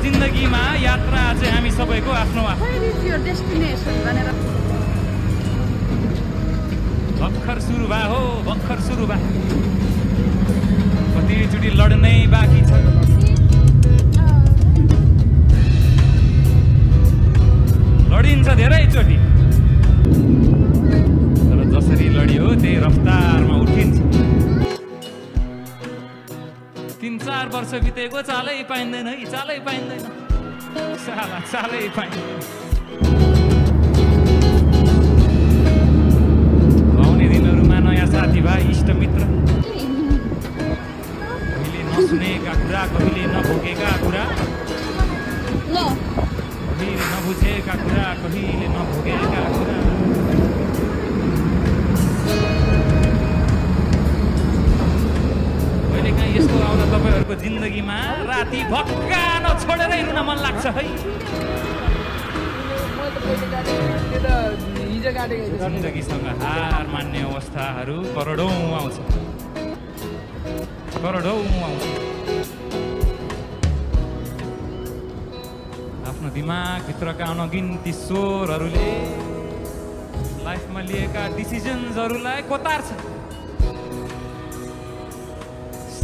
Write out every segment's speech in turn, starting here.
जिन्दगीमा यात्रा चाहिँ हामी सबैको आफ्नो भर्खर सुरु भयो हो, भर्खर सुरु भयो। कतिचोटि लड्नै बाँकी छ। लडिन्छ धेरैचोटि, तर जसरी लडियो त्यही रफ्तारमा उठिन्छ। 3-4 वर्ष बितेको चालै पाइँदैन है, चालै पाइँदैन, साला चालै पाइँदैन। आउने दिनहरूमा नयाँ साथीभाइ इष्टमित्र, कहिले नसुनेका कुरा, कहिले नभोगेका कुरा, कहिले नबुझेका कुरा, कहिले नभोगेका कुरा। कहिलेकाहीँ यस्तो आउँदा तपाईँहरूको जिन्दगीमा राति भक्कान छोडेरै रुन मन लाग्छ है। जिन्दगीसँग हार मान्ने अवस्थाहरू करोडौँ आउँछ, करोडौँ आउँछ। आफ्नो दिमागभित्रका अनगिन्ती स्वरहरूले लाइफमा लिएका डिसिजन्सहरूलाई कोतार्छ,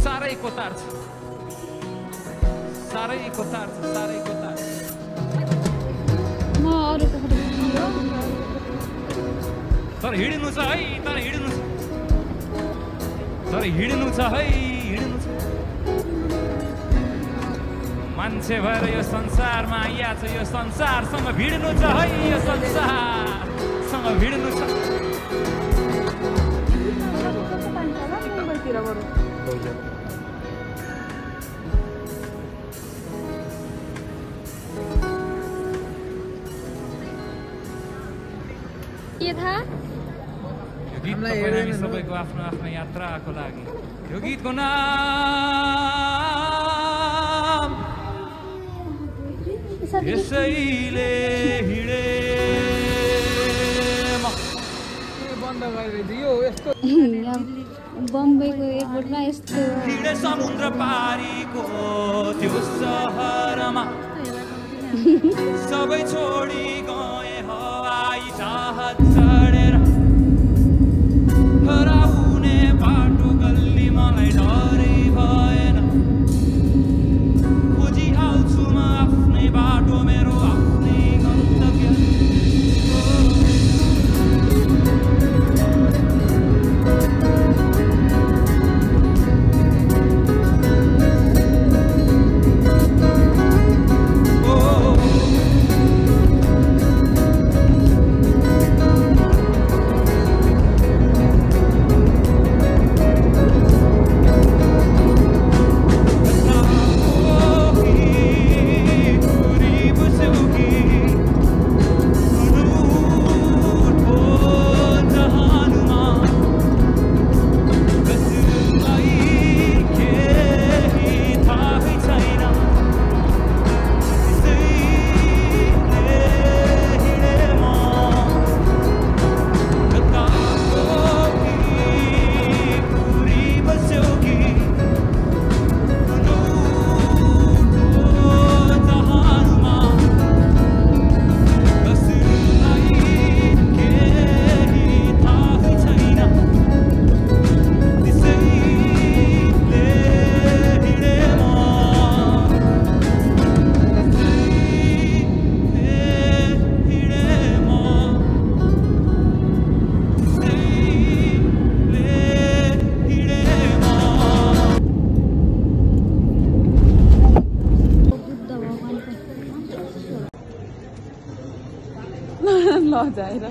साह्रै कोतार्छ, साह्रै कोतार्छ, साह्रै कोतार्छ। तर हिँड्नु छ है, तर हिँड्नु छ, तर हिँड्नु छ है, हिँड्नु छ। मान्छे भएर यो संसारमा आइया छ, यो संसारसँग भिड्नु छ है, यो संसारसँग भिड्नु छ। के था? यो गीत हामी सबैको आफ्नो आफ्नो यात्राको लागि। यो गीतको नाम यसैले हिँडे बन्द गरिदियो यस्तो बम्बईको एयरपोर्टमा यस्तो हिँडे समुद्र पारीको त्यो सहरमा सबै छोडी गए हवाई जहाज चढेर। हराउने बाटो गल्ली मलाई डरै भएन, खोजी आउँछु म आफ्नै बाटो, मेरो आफ्नै गन्तव्य। लजाएर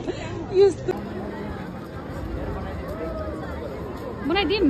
यस्तो बनाइदिउँ।